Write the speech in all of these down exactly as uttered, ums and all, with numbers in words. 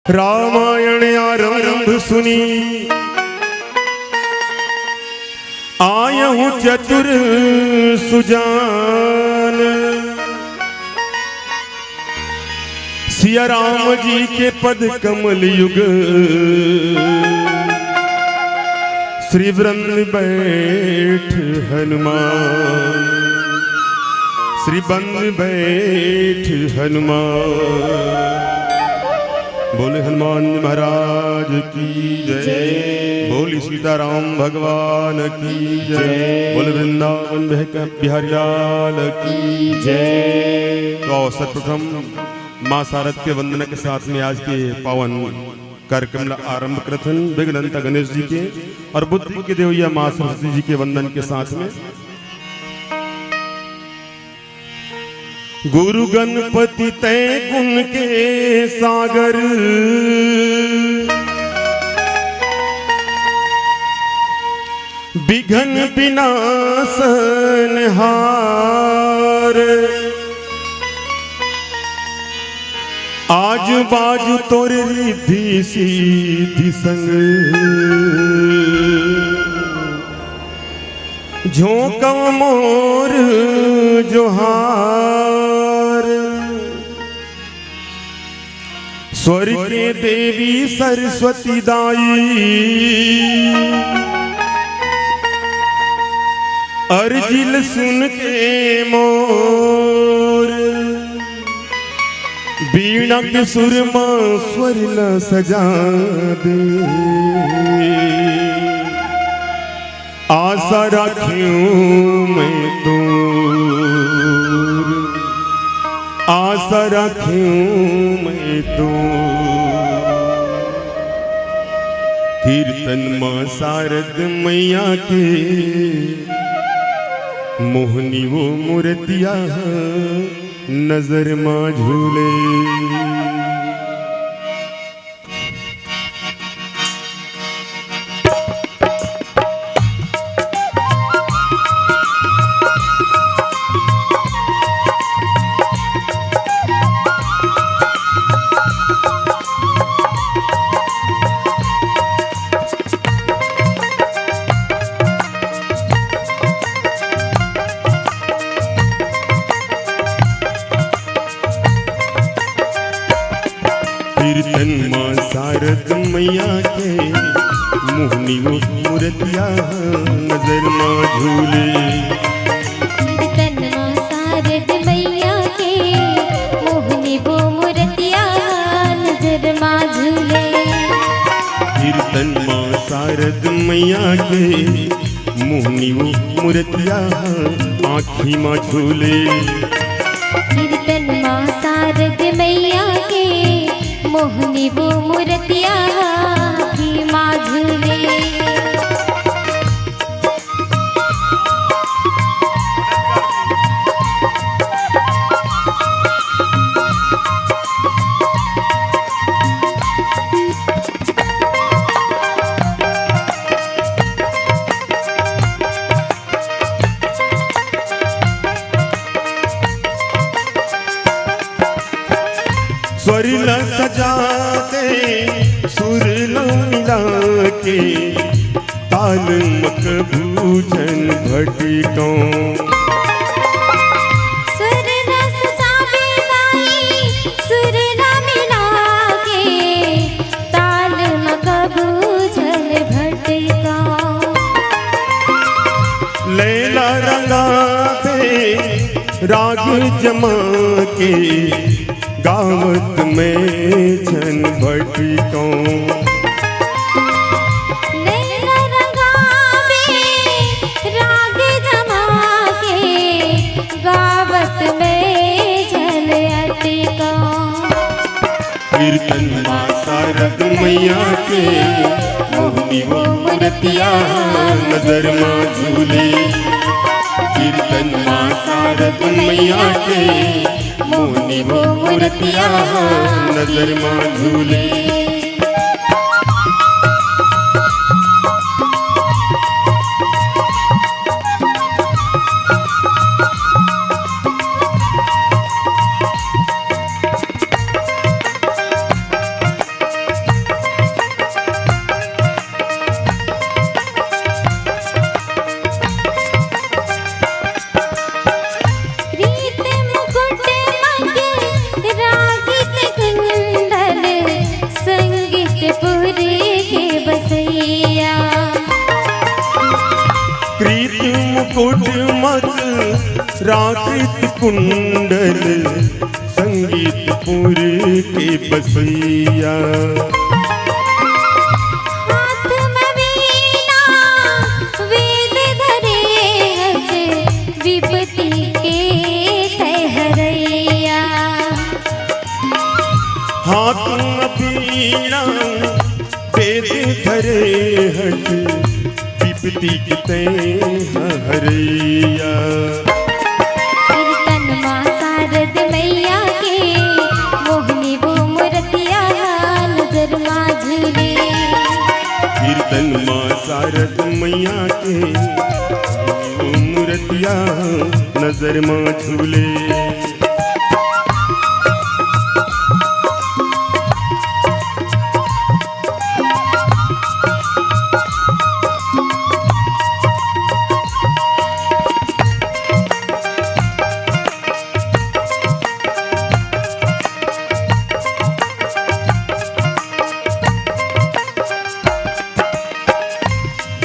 रामायण आरंभ सुनी आयहु चतुर सुजान। सिया राम जी के पद कमल युग, श्री वृंद बैठ हनुमान, श्री वृंद बैठ हनुमान। बोले हनुमान महाराज की जय। जय। बोले सीताराम भगवान की जय। जय। बोले वृंदावन बिहारी लाल की जय। तो सर्वप्रथम माँ शारद के वंदना के साथ में आज के पावन कार्यक्रम ला आरंभ करथन। विघ्नहर्ता गणेश जी के और बुद्धि के देवैया माँ सरस्वती जी के वंदन के साथ में गुरु गणपति तैं गुण के सागर, विघ्न विनाशन हार। आजु बाजु तोर रिद्धि सिद्धि संग, झोंकव मोर जोहार। स्वर के देवी सरस्वती दाई, अरजी ल सुन के मोर, बीणा के सुर म स्वर ल सजा दे। आसा राख्यौं मैं तोर, आसा राख्यौं मैं तोर। कीर्तन माँ शारद मैया के, मोहनी वो मूरतिया नजर माँ झूले। कीर्तन माँ शारद मैया के, मोहनी वो मूरतिया नजर माँ झूले। कीर्तन माँ शारद मैया के, मोहनी वो मूरतिया नजर माँ झूले। कीर्तन माँ शारद मैया के, मोहनी वो मूरतिया आँखी माँ झूले। कीर्तन माँ शारद मैया के, मोहनी वो मूरतिया आँखी माँ झूले। स्वर ला सजा के, सुर ला मिला के, ताल म कभू झन भटकौं। स्वर ला सजा के दाई, सुर ला मिला के, ताल म कभू झन भटकौं। लय ला रंगा दे राग जमा के, गावत मैं झन भटकौं। लय ला रंगा दे राग जमा के, गावत मैं झन अटकौं। कीर्तन माँ शारद मैया के, मोहनी वो मूरतिया नजर माँ झूले। कीर्तन माँ शारद मैया के, मोहनी वो मूरतिया नजर माँ झूले। कुंडल संगीतपुर के बसैया। हाथ में वीणा वेद धरे हस, विपत्ति के तैं हरैया। हाथ में वीणा वेद धरे हस, विपत्ति के तैं हरैया। कीर्तन माँ शारद मैया के, मोहनी वो मूरतिया नजर माँ झूले। कीर्तन माँ शारद मैया के, मूरतिया नजर माँ झूले।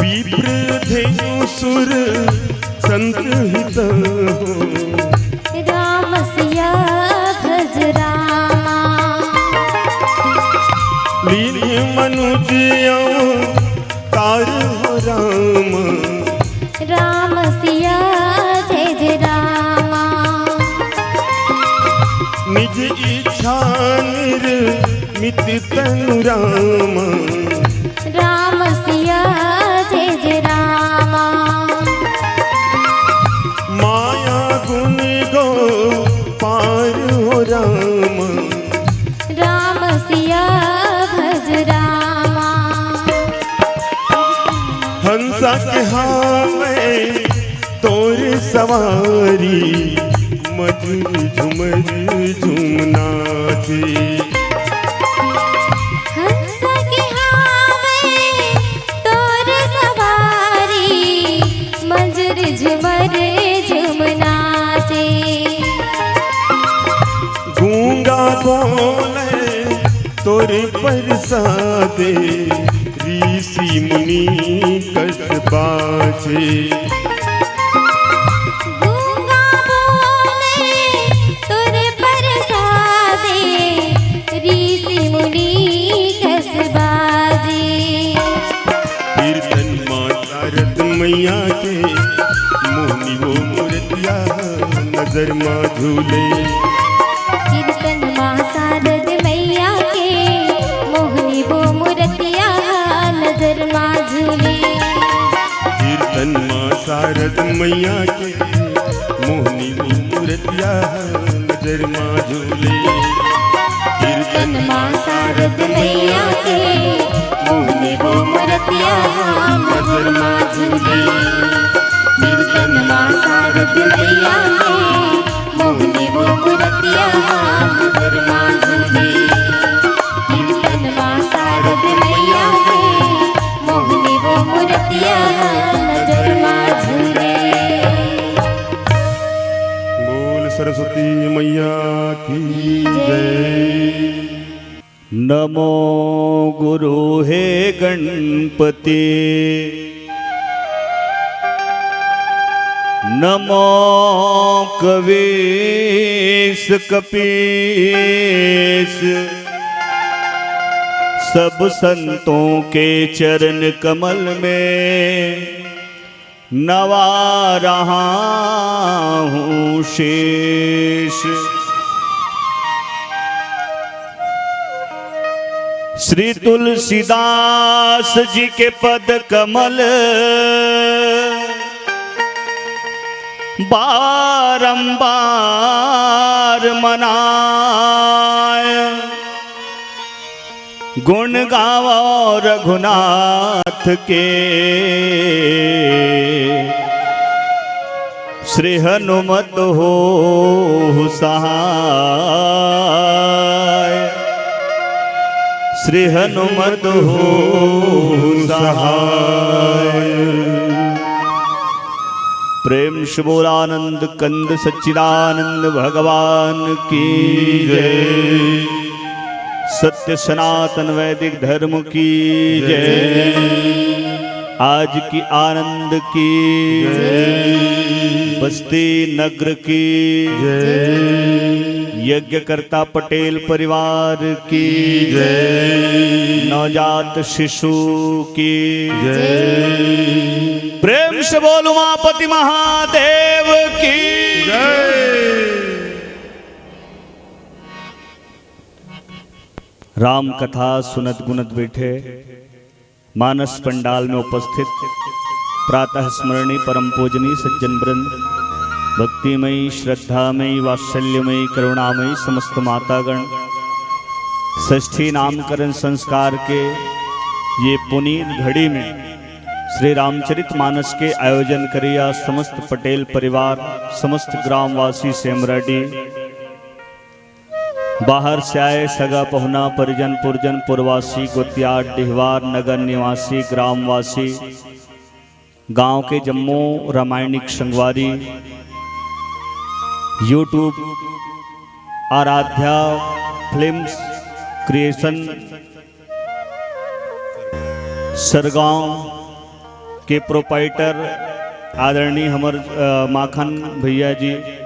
विप्र धेनु सुर संत हित हो। राम सिया भज रामा। लीन मनुज अवतार हो राम। राम सिया जय जय रामा। निज इच्छा निर्मित तनु राम। राम सिया जय जय रामा। माया गुण गो पार हो राम। राम सिया भज रामा। हंसा के हावे तोर सवारी, मजूर झुमर झुम नाचे। हंस के हावे तोर सवारी, मजूर झुमर झुम नाचे। गूंगा बोले तोर परसादे, ऋषि मुनि कस बाजे। गूंगा बोले तोर परसादे, ऋषि मुनि कस बाजे। कीर्तन माँ शारद मैया के, मोहनी वो मूरतिया नजर माँ झूले। कीर्तन माँ शारद मैया के, मोहनी वो मूरतिया नजर माँ झूले। कीर्तन माँ शारद मैया के, मोहनी वो मूरतिया नजर माँ झूले। कीर्तन माँ शारद मैया के, मोहनी वो मूरतिया नजर माँ झूले। कीर्तन माँ शारद मैया के, मोहनी वो मूरतिया नजर माँ झूले। कीर्तन माँ शारद मैया के, मोहनी वो मूरतिया नजर माँ झूले। बोल सरस्वती मैया की जय। नमो गुरु हे गणपति, नमो कवीश कपीश, सब संतों के चरण कमल में नवा रहा हूँ शीश। श्री तुलसीदास जी के पद कमल बारंबार मनाए। गुण गावो रघुनाथ के, श्री हनुमत होहु सहाय, श्री हनुमत होहु सहाय। प्रेम से बोल आनंद कंद सच्चिदानंद भगवान की जय। सत्य सनातन वैदिक धर्म की जय। आज की आनंद की, जय। बस्ती नगर की, जय। यज्ञकर्ता पटेल परिवार की, जय। नवजात शिशु की, जय। प्रेम से बोल उमापति महादेव की। जय। राम कथा सुनत गुनत बैठे मानस पंडाल में उपस्थित प्रातः स्मरणी परम पूजनीय सज्जन वृंद, भक्तिमयी, श्रद्धामयी, वात्सल्यमयी, करुणामयी समस्त मातागण, षष्ठी नामकरण संस्कार के ये पुनीत घड़ी में श्री रामचरित मानस के आयोजन करिया समस्त पटेल परिवार, समस्त ग्रामवासी सेमराडी, बाहर से आए सगा पहुना, परिजन पुरजन, पुरवासी, गोतियार, डिहवार, नगर निवासी, ग्रामवासी, गांव के जम्मो रामायणिक संगवारी, YouTube Aaradhya films creation Sargaon के प्रोपाइटर आदरणीय हमर, अ, माखन भैया जी,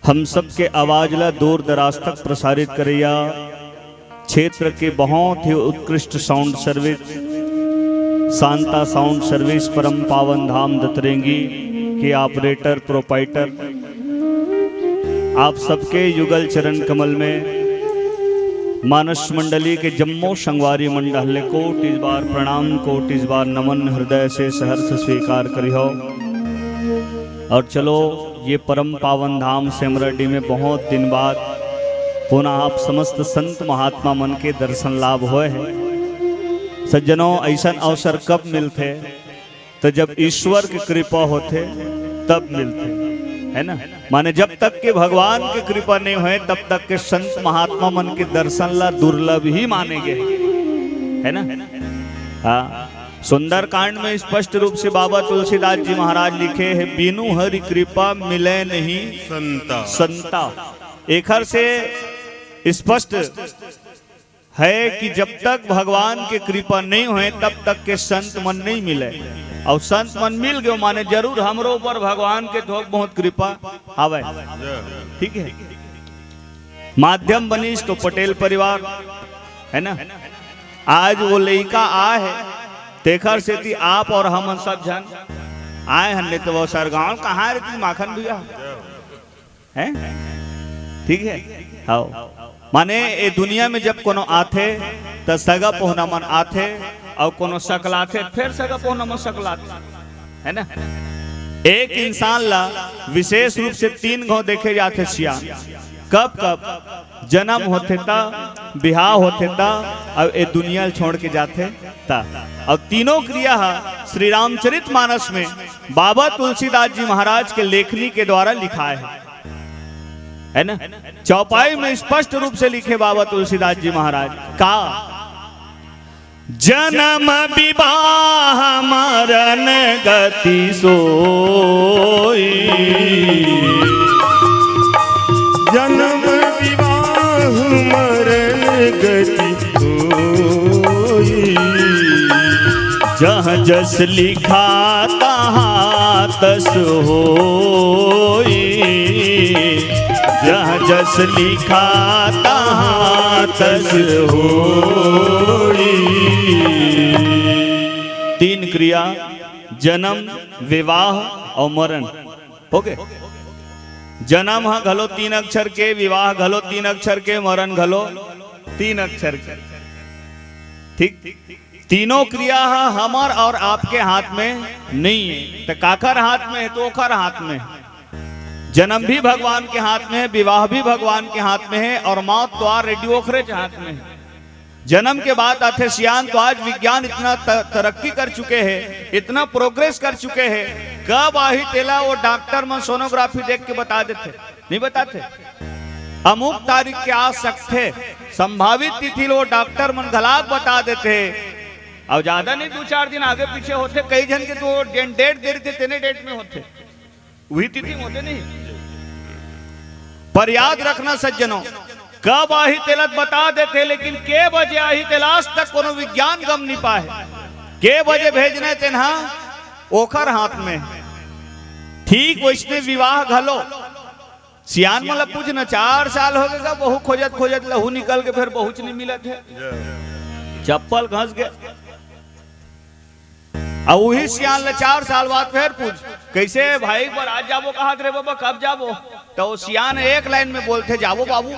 हम सबके आवाज ला दूर दराज तक प्रसारित करैया क्षेत्र के बहुत ही उत्कृष्ट sound service, Shanta sound service, परम पावन धाम दतरेंगी के ऑपरेटर, प्रोपाइटर, आप सबके युगल चरण कमल में मानस मंडली के जम्मो संगवारी मंडल ले कोटिस बार प्रणाम, कोटिस बार नमन, हृदय से सहर्ष स्वीकार करिहो। और चलो, ये परम पावन धाम सेमराडी में बहुत दिन बाद पुनः आप समस्त संत महात्मा मन के दर्शन लाभ होए है। सज्जनों, ऐसन अवसर कब मिलथे? तो जब ईश्वर की कृपा होथे, तब मिलथे, है ना? माने, जब तक के भगवान की कृपा नहीं होए, तब तक के संत महात्मा मन के दर्शन ला दुर्लभ ही माने गए, है ना? हाँ, सुंदरकांड में स्पष्ट रूप से बाबा तुलसीदास जी महाराज लिखे हैं, "बिनु हरि कृपा मिले नहीं संता।" संता। एखर से स्पष्ट है कि जब तक भगवान के कृपा नहीं होए, तब तक के संत मन नहीं मिले। और संत मन मिल गयो, माने जरूर हमरो ऊपर भगवान के थोक बहुत कृपा हवय। ठीक है, माध्यम बनिस तो पटेल परिवार, है ना? आज वो लइका आए है, तेखर सेती आप और हमन सब झन आए हन, नहीं तो वो सरगांव कहाँ रहती माखन भैया? हैं? ठीक है? हाव। माने, ए दुनिया में जब कोनो आथे, त सगा पहुना मन आथे, और कोनो सकलाथे, फिर सगा पहुना मन सकलाथे, है ना? एक इंसान ला विशेष रूप से तीन घाव देखे जाथे सियान। कब कब? जन्म होथे ता, बिहाव होथे ता, और ए दुनिया ल छोड़ के जाथे ता। और तीनों क्रिया हा श्री रामचरित मानस में बाबा तुलसीदास जी महाराज के लेखनी के द्वारा लिखाए है, है ना? चौपाई में स्पष्ट रूप से लिखे बाबा तुलसीदास जी महाराज का, "जन्म विवाह मरण गति सोई।" जन्म विवाह मरण गति सोई। जहाँ जस लिखा तहाँ तस होई। जहाँ जस लिखा तहाँ तस होई। तीन क्रिया, जन्म, विवाह और मरण। ओके, जन्म ह घलो तीन अक्षर के, विवाह घलो तीन अक्षर के, मरण घलो तीन अक्षर के। ठीक, तीनों क्रिया ह हमर और आपके हाथ में नहीं है, तो काकर हाथ में है? तो ओकर हाथ में। जन्म भी भगवान के हाथ में है, विवाह भी भगवान के हाथ में है, और मौत तो already ओखरे हाथ में है। जन्म के बाद आथे सियान, तो आज विज्ञान इतना त-, तरक्की कर चुके हैं, इतना प्रोग्रेस कर चुके हैं, कब आही तेला वो डॉक्टर मन सोनोग्राफी देख के बता देथे, नहीं बताथे। अमुक तारीख के आ सकथे, संभावित तिथि ल वो डॉक्टर मन घलाक बता देथे। और ज्यादा नहीं, दो चार दिन आगे पीछे होथे, कई झन के तो डेट दे रहिथे, तेने डेट में होथे। वही तिथि होते नहीं। पर याद रखना सज्जनों, कब आही तेला त बता देथे, लेकिन के बजे आही तेला आज तक कोनो विज्ञान गम नहीं पाए। के बजे भेजना हे तेन हा ओखर हाथ में। ठीक वइसने विवाह घलो। सियान मन ला पूछ न, चार साल हो गे का बहू खोजत खोजत, लहू निकल के फेर बहूच नइ मिलत हे, चप्पल घस गे। अउ उही सियान ला चार साल बाद फेर पूछ, कइसे भाई बरात जाबो, कहात रे बाबा, कब जाबो? त ओ सियान एक लाइन में बोलथे, जाबो बाबू,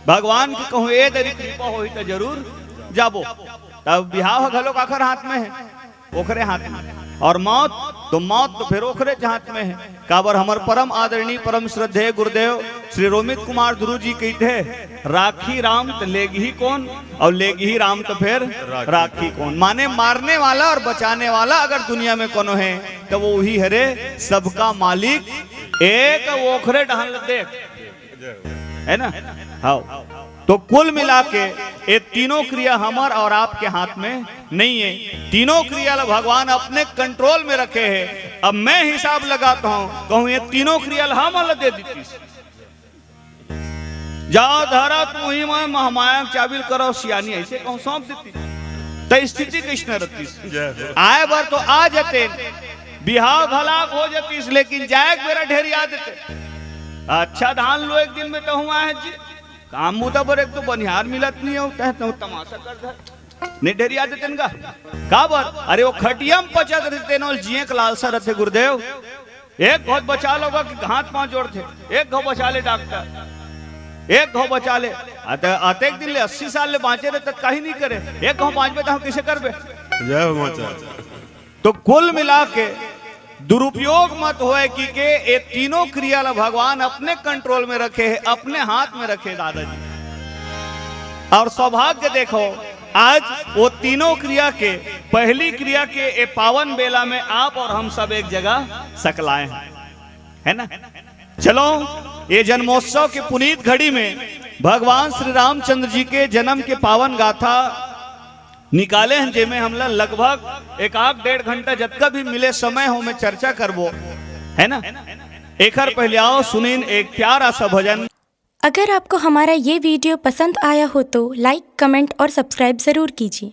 भगवान के कहूँ ए दरी कृपा होही त जरूर जाबो। तब बिहाव ह घलो काखर हाथ में हे? ओखरे हाथ में। अउ मौत तो, मौत तो फेर ओखरे हाथ में हे। काबर हमर परम आदरणीय, परम श्रद्धेय गुरुदेव श्री रोमित कुमार ध्रुव जी कहिथे, राखही राम त लेगही कोन, अउ लेगही राम त फेर राखही कोन। माने मारने वाला अउ बचाने वाला अगर दुनिया में कोनो हे त वो उही हरे, सबका मालिक एक, ओखरे डहन ल देख, हे ना? हाँ। तो कुल मिला के ये तीनों क्रिया हमर अउ आपके हाथ में नइ हे। तीनों क्रिया ला भगवान अपने कंट्रोल में रखे हे। अब मैं हिसाब लगात हूँ, कहूँ ये तीनों क्रिया ला हमन ला दे देतिस, जाव धरा तुही मन महमाया के चाबी ल करव सियानी, अइसे कहूँ सौंप देतिस, त स्थिति कइसने रहितिस? आय बर तो आ जातेन, बिहाव घलाक हो जातिस, लेकिन जाय के बेरा ढेरिया देतेन। अच्छा धान लुए के दिन में तहूँ आय हस जी, काम बूता बर एक तो बनिहार मिलत नइ हे, तहूँ तमाशा कर धर। नइ ढेरिया देतेन का? काबर? अरे वो खटिया म पचत रहिथे, तेन ल जिए के लालसा रहिथे गुरुदेव। एक घौं बचा ले गा कि हाथ पाँव जोड़थे, एक घौं बचा ले डॉक्टर, एक घौं बचा ले। अत-, अतेक दिन ले अस्सी साल ले बाँचे रहे, त काहीं नइ करे, एक घौं बाँचबे त हम कइसे करबे? जय हो माता। तो कुल मिला के दुरुपयोग मत होय कि के ये तीनों क्रिया ला भगवान अपने कंट्रोल में रखे हे, अपने हाथ में रखे हे दादाजी। अउ सौभाग्य देखो, आज वो तीनों क्रिया के पहली क्रिया के ये पावन बेला में आप अउ हम सब एक जगह सकलाए हन, हे ना? चलो, ये जन्मोत्सव के पुनीत घड़ी में भगवान श्री रामचंद्र जी के जन्म के पावन गाथा निकाले हन, जेमे हमला लगभग एक आध डेढ़ घंटा जतका भी मिले समय हो, में चर्चा करबो, हे ना? एखर पहले आओ सुनिन एक प्यारा सा भजन। अगर आपको हमारा ये वीडियो पसंद आया हो तो लाइक, कमेंट और सब्सक्राइब ज़रूर कीजिए।